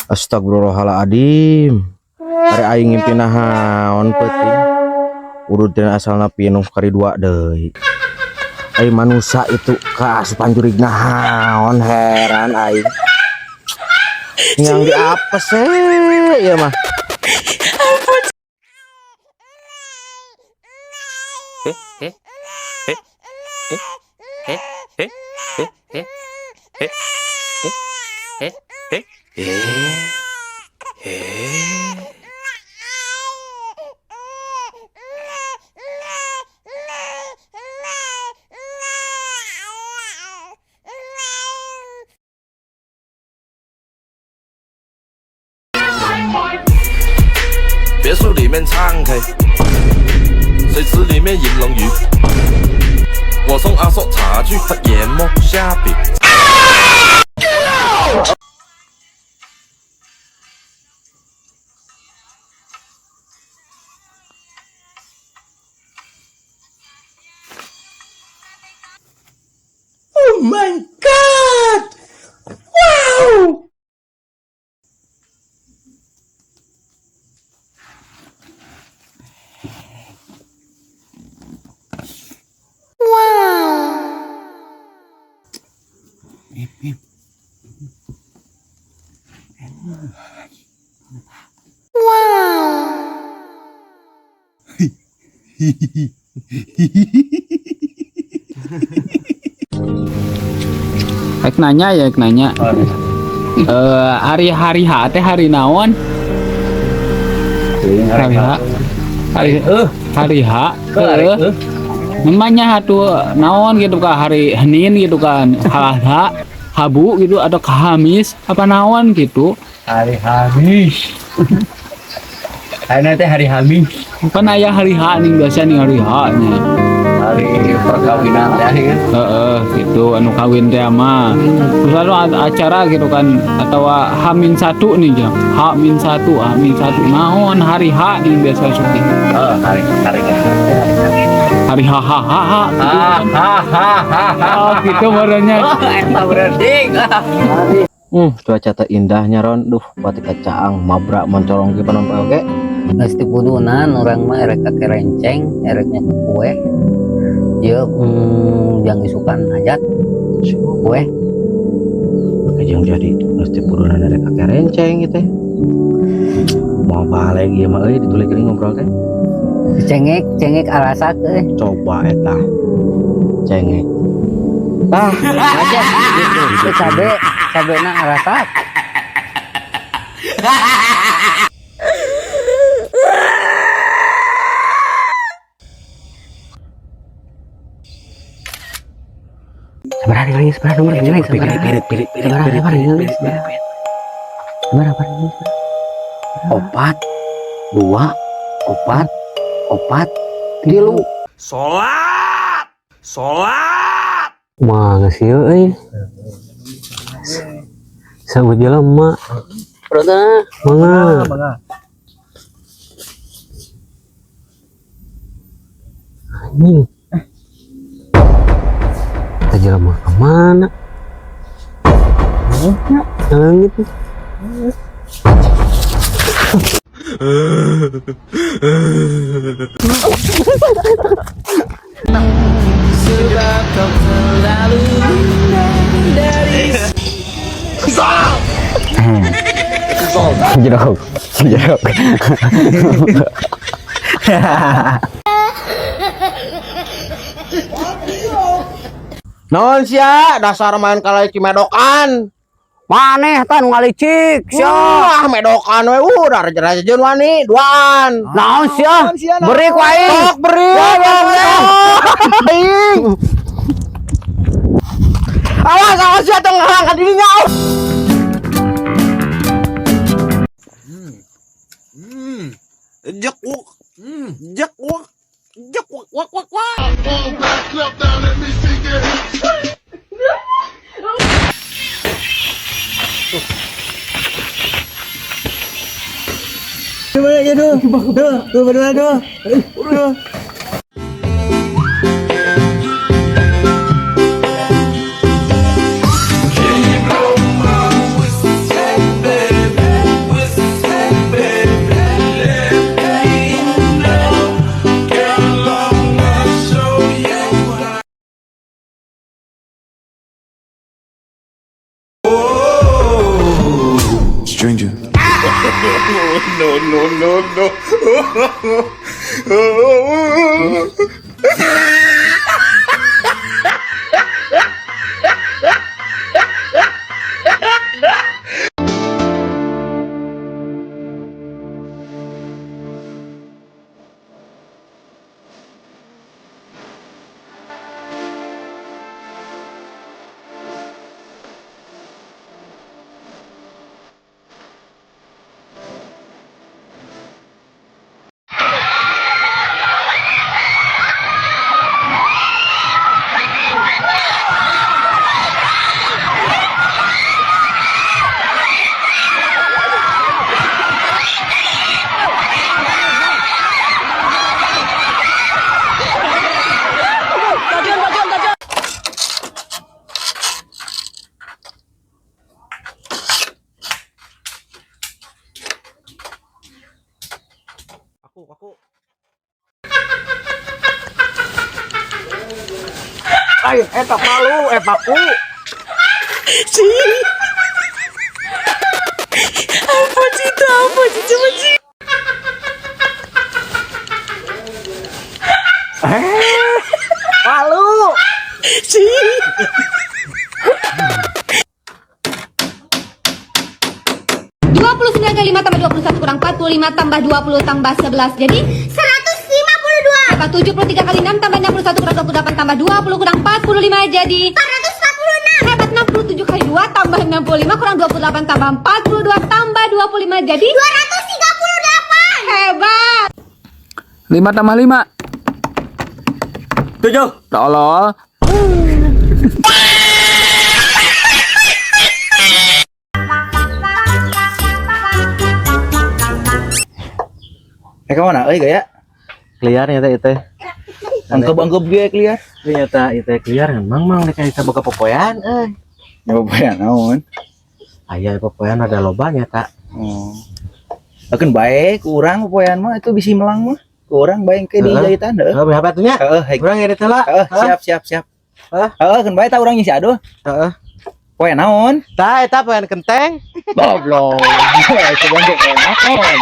Astagfirullahaladzim. Ari aing ngimpi naon peuting. Urut dina asalna pinuh kari dua deui. Ai manusia itu kaasupan jurig naon, heran aing. Yang di apa sih ya mah? 别墅里面唱 K，水池里面银龙鱼。我送阿寿茶具，他研墨下笔。 Oh my God! Wow! Rek nanya ya, rek nanya. Eh, hari hari H teh hari naon? Hari H. Hari hari H. Heeh. Namanya atuh naon gitu kah, hari Henin gitu kan. H Habu gitu atau Kamis apa naon gitu. Hari Hamis. Hari nanti hari Hamis. Kan aya hari H nih biasa nih hari H nya. Hari perkawinan teh kan. Heeh, gitu anu kawin teh mah. Terus lalu acara gitu kan atau H-1 nih jam. H-1, H-1 naon hari H nih biasa sok teh. Oh, hari hari Hari H H H H gitu kan. Ha ha ha ha. Oh, gitu barunya. Oh, eta berarti. Cuaca teh indahnya Ron. Duh, batik kacaang mabrak mencorong ke panon poe oge. Geus ti pudunan urang mah erek ka kerenceng, erek nyapu kue. Ieu jang isukan hajat kue. Jeung jadi geus ti pudunan erek ka kerenceng ieu teh. Mau balik ieu mah euy ditulis geuning ngobrol teh. Cengek, cengek alasak euy. Coba eta. Cengek. Ah, Aja gitu. Itu cabe, cabena alasak. Sabaraha nilai, sabaraha nomor nilai, sabaraha. Pirit pirit pirit Sabaraha pirit sabaraha pirit nilai, pirit sabaraha. pirit. Sabaraha nilai, sabaraha. 4 2 4 4 3. Sholat, sholat. Mah geus ieu euy. Sabut jelema. Perutna Mangga. Anjing. Eta jelema ka mana? Leungit. Jeruk. Jeruk. Naon sia dasar main kalai cimedokan. Maneh tah nu ngalicik sia. Wah, medokan we udah raja-raja wani duaan. Naon sia? Beri ku aing. Sok beri. Aing. Awas awas sia tong ngalang ka dirinya. Jek wuk. Jek wuk. Jek wuk wak wak wak. No, no, no, no. Aku. Ayo, eta malu, paku. Apa sih itu? Apa sih? Coba sih. Malu. Sih. 29 kali 5 tambah 21 kurang 45 tambah 20 tambah 11 jadi 152. Maka 73 kali 6 tambah 61 kurang 28 tambah 20 kurang 45 jadi 446. Hebat, 67 kali 2 tambah 65 kurang 28 tambah 42 tambah 25 jadi 238. Hebat. 5 tambah 5. 7. Tolol. Kemana euy gaya? Liar nyata itu. Angkep-angkep ge liar. Nyata itu liar mang mang rek eta boga popoean euy. Ya popoean naon? Aya popoean ada loba nyata. Oh. Akeun bae ku urang popoean mah itu bisi melang mah. Ku urang bae ke di jahitan heuh. Heeh, berapa tuh nya? Heeh, Urang ya teh lah. heeh, siap siap siap. Hah? Heeh, keun bae ta urang ngisi aduh. Heeh. Poe naon? Tah eta poean kenteng. Goblok. Itu bangke poe naon?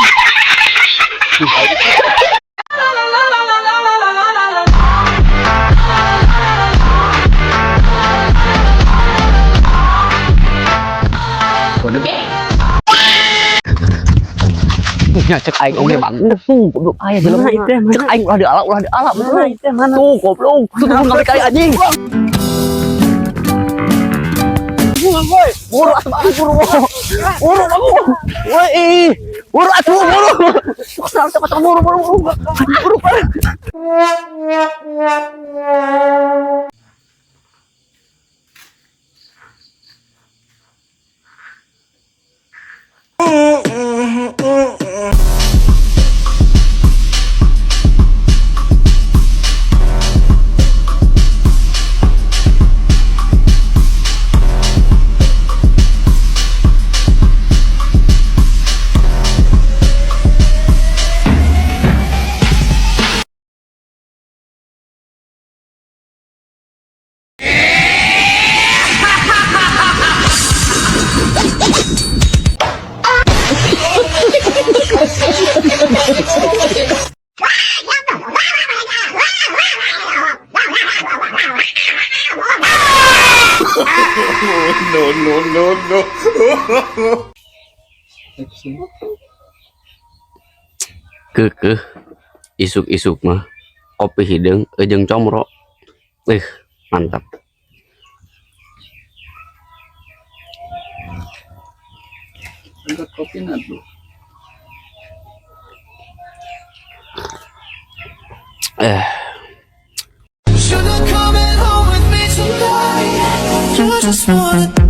Nya cek aing oge bang. Tuh goblok aya jelema. Cek aing ulah diala bener. Tuh goblok. Tuh tuh kali anjing. Woi, buru atuh buru. Buru aku. Woi, buru atuh buru. Sok sok sok buru buru buru. Buru. No, no, no, no. Keukeuh isuk-isuk mah kopi hideung jeung comro. Mantap. Angkat kopi tuh. Just wanna